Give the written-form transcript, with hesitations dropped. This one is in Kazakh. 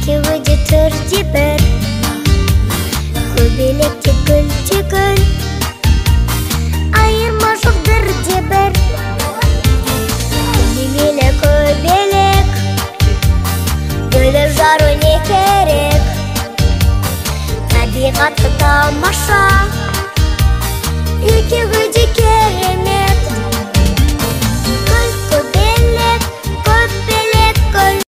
Екеуі де түрде бір. Көбелек те гүл де гүл, айырма жоқ бірде бір. Немелі көбелек, бөліп жару не керек? Табиғаты тамаша, екеуі де